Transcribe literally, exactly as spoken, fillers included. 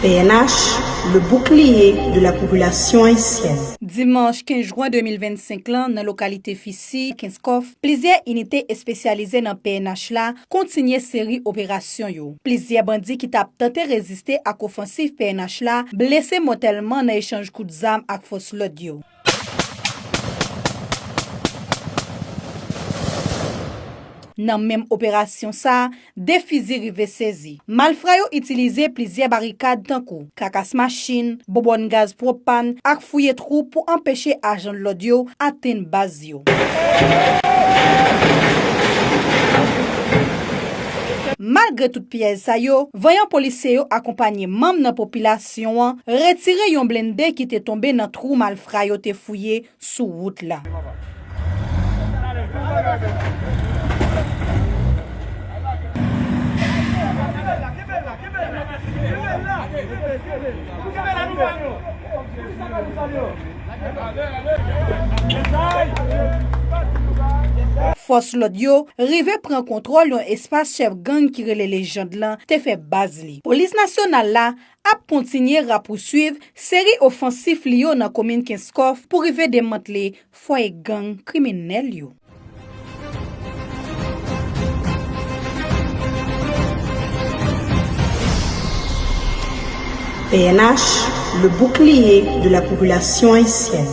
P N H, le bouclier de la population haïtienne. Dimanch kenz jwen de mil vennsenk lan, nan lokalite Fisi, Kenskòf, plizyè inite espesyalize nan P N H la kontinye seri operasyon yo. Plizyè bandi ki t ap tante reziste ak ofansiv P N H la blese mòtèlman nan echanj kout zam ak fòs lòd yo. Nan menm operasyon sa a, de fizi rive sezi. Malfra yo itilize plizyè barikad tankou kakas machin, bonbòn gaz pwopàn ak fouye twou pou anpeche ajan lòd yo atenn baz yo. Malgre tout pyèj sa yo, vanyan polisye yo akonpanye manm nan popilasyon an retire yon blende ki te tonbe nan twou malfra yo te fouye sou wout la. Fòs lòd yo rive pran kontwòl yon espas chèf gang ki rele Lejand lan te fè baz li. Polis nasyonal la ap kontinye rapouswiv seri ofansif li yo nan komin Kenskòf pou rive demantle fwaye gang kriminèl yo. P N H, le bouclier de la population haïtienne.